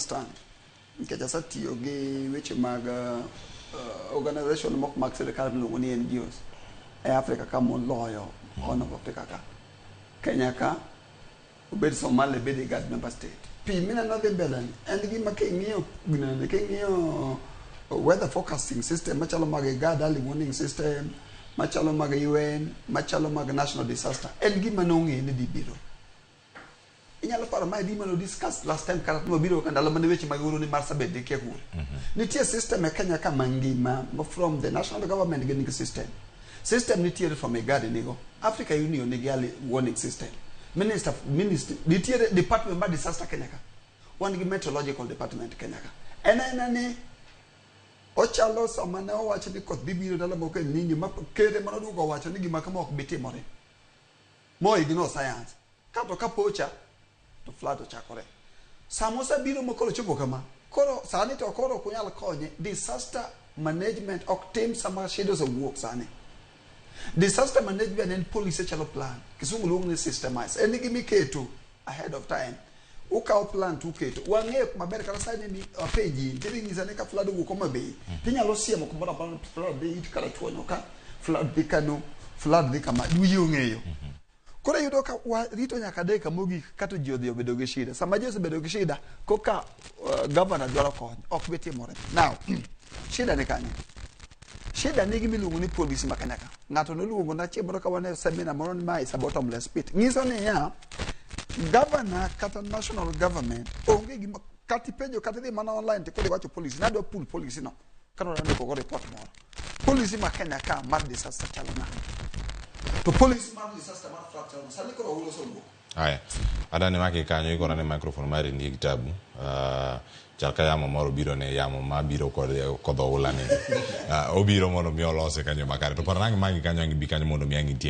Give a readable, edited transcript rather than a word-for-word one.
understand nikech asetiyo gi weche mag organization moko mag sirikal miluongo ni NGOs e Africa ka moloyo Horn of Africa ka. Kenya ka obed Somalia, bed IGAD member state. Pi mineno dhi mbele ni en gima king'iyo ginene, king'iyo weather forecasting system machalo mag IGAD early warning system, machalo mag UN, machalo mag national disaster, en gima nong'e ni dhi biro. Inyalo paro mae gima no discuss last time kata nwabiro ka ndalo mane weche mag oro ni Marsabit gi kia kure. Nitie system e Kenya ka mangima ma from the national government gin gi system. System nitiere from IGAD nigo. Africa Union nigi early warning system. Minister nitiere department mar disaster Kenya ka. Wan gi meteorological department Kenya ka. En aena ni ochalo sama ne owach ni koth dhi biro ndalo moko El Nino ma kere manoduogo owacho ni gima kama ok bi timore. Mo ignore science. Kato kapocha to flood ochakore. Sama osebiro ma koro chopo kama, koro sani to koro ok unyal konye. Disaster management ok tim sama shida osewuok sani. Disaster management en policy chalo plan. Kisungu luongo ni systemize. En gima iketo ahead of time. Ukawo plan to uketo. Wang'eyo maber kata sani ni apenji, tidhi nyisa ni ka flood owuok Homa Bay, tinyalo siemo kumoro amora ni flood dhi it Karachuonyo ka, flood dhi Kano, flood dhi kama. Wiyi ong'eyo. Koro iyudo ka warito nyaka dakika mogik kato ji odhi obedo gi shida. Sama ji osebedo gi shida, koka governor dwaro kony, ok bi timore. Now, shida ni kanye? Shida ni gima iluongo ni policy ma Kenya ka. Ng'ato noluongo na chieng' moro ka wan e seminar moro ni ma is a bottomless pit. Nyiso niya, governor kata national government onge gima kata ipenjo kata idhi mana online to koro iwacho policy, nadwa pull policy no. Kano nandiko go report moro. Policy ma Kenya ka mar disaster chalo nade? To policy mar disaster mar flood chalo nade? Sani koro oula osewuok. Haya, adani maki kanyo ikona ne microphone mari nie kitabu. Chal ka yamo moro biro ne yamo ma biro kod kodho oula ni. Obiro mondo mi olose kanyo makare. To par nang' magi kanyo ang' bi kanyo mondo mi ang' itiek.